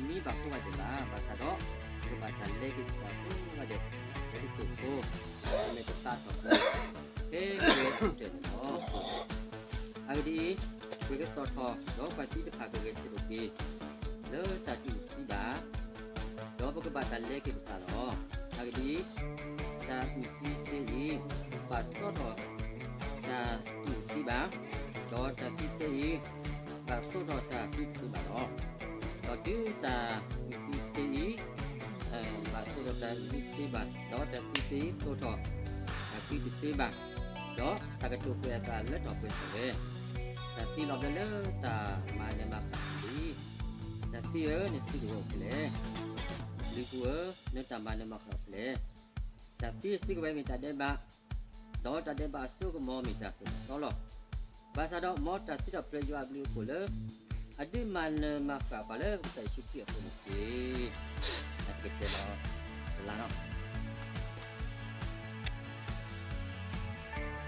မ့ၢ်ဘၣ်ကိၢ်ဘၣ်ဂီၤဘၣ်, ဘၣ်ဆၣ်ဒီး ပကဘၣ်တၢ်လဲက့ၤပသးကိၢ်ဘၣ်ဂီၤ, လၢပစိာ်ဖိ မ့ၢ်တသးထီၣ်က့ၤ ခဲကဲအံၤန့ၣ်လီၤ. အဂ့ၢ်ဒ်အံၤ, ပကသီၣ်ထီၣ် ဒီးပှၤသံတဖၣ်ကဂဲၤဆၢထၢၣ်က့ၤ လၢတၢ်တူၢ်သံဘၣ်, ဒီးပကဘၣ်တၢ်လဲက့ၤပသးလီၤ. အဂ့ၢ်ဒ်အံၤ, တၢ်တူၢ်သံသ့အံၤ ဘၣ်သိးထီၣ် တၢ်တူၢ်သံဘၣ်, ဒီးတၢ်သံသ့အံၤ ဘၣ်သိးထီၣ်တၢ်တူၢ်သံဘၣ်လီၤ. ဒီးတုၤတၢ်တူၢ်သံသ့အံၤ ဘၣ်သိးထီၣ်တၢ်တူၢ်သံဘၣ်, ဒီးတၢ်တူၢ်သံအံၤသိးထီၣ် တၢ်တူၢ်သံဘၣ်, ဒီးတၢ်ကတိၤကွဲးအသးလၢထီၣ်ပှဲၤထီၣ်ဝဲ, တၢ်သံလီၤဘျၢလၢတၢ်မၤနၢၤမၤဃၣ်လံ. တၢ်သံဧၢ, နစံးကဝဲၤဖဲလဲၣ်. လံၤပူၤဧၢ, နတၢ်မၤနၢၤမၤဃၣ်ဖဲလဲၣ်. တၢ်သံစံးကဝဲၤမ့ၢ်တၢ်ဒဲးဘး, ဒီးတၢ်ဒဲးဘးအစိကမီၤမ့ၢ်တၢ်သိၣ်တၢ်သီလီၤ. ဘၣ်ဆၣ်ဒီးမ်တၢ်စံးထီၣ်ပတြၢၤယွၤအဘျုးအဖှိၣ်လၢ အဒုးမၤနၢၤမၤဃၣ်ပှၤလၢကစၢ်ယ့ၣ်ၡူးခရံာ်အဃိန့ၣ်တက့ၢ်. တၢ်ကတဲလီၤ တလါနီၤ အိၣ်ဒီး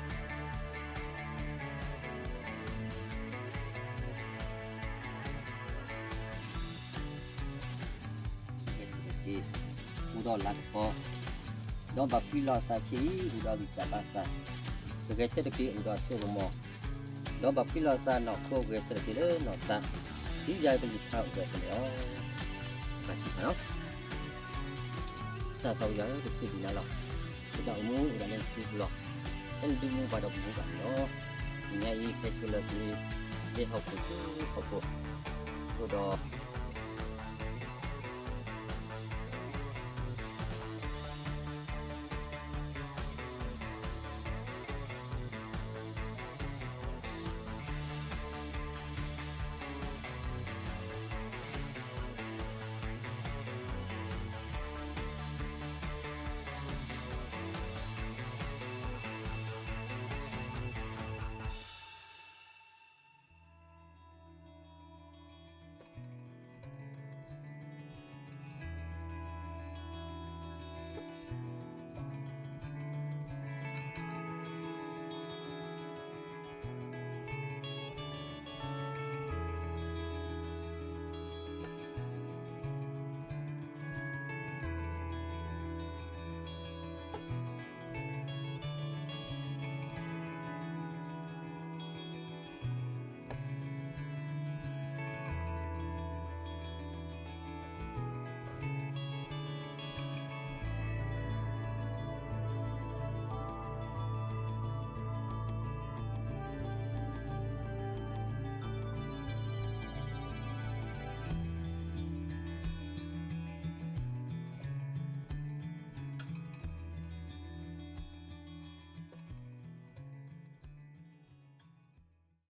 လၤကပီၤ, ဒီးဘၣ်ဖှံလီၤအသးခဲအံၤ အိၣ်ဒီးအဂံၢ်စၢ်ဘါစၢ်, ပဂဲၤဆၢထၢၣ်က့ၤအိၣ်ဒီးအစိကမီၤ, ဒီးဘၣ်ဖှံလီၤအသးနီၢ်ခိ ပဂဲၤဆၢထၢၣ်က့ၤလၢနီၢ်သး, ဒ်ယၤကလုၢ်ကထါအိၣ်ဝဲဖဲန့ၣ်လီၤ. ဘၣ်ဆၣ်သးဝံယၤဧၢ, ကစံးဘျုးနၤလီၤ. ပတၢ်အိၣ်မူအိၣ်ဒၣ်လၢနစုပူၤလီၤ. ဖဲနဒုးမူပှၤဒီးပမူဘၣ်န့ၣ်လီၤ. တနံၤညါအံၤ ဟဲက့ၤလၢသု ဟဲဟီၣ်ခိၣ်ဆူဟီၣ်ခိၣ်, အိၣ်ဒီး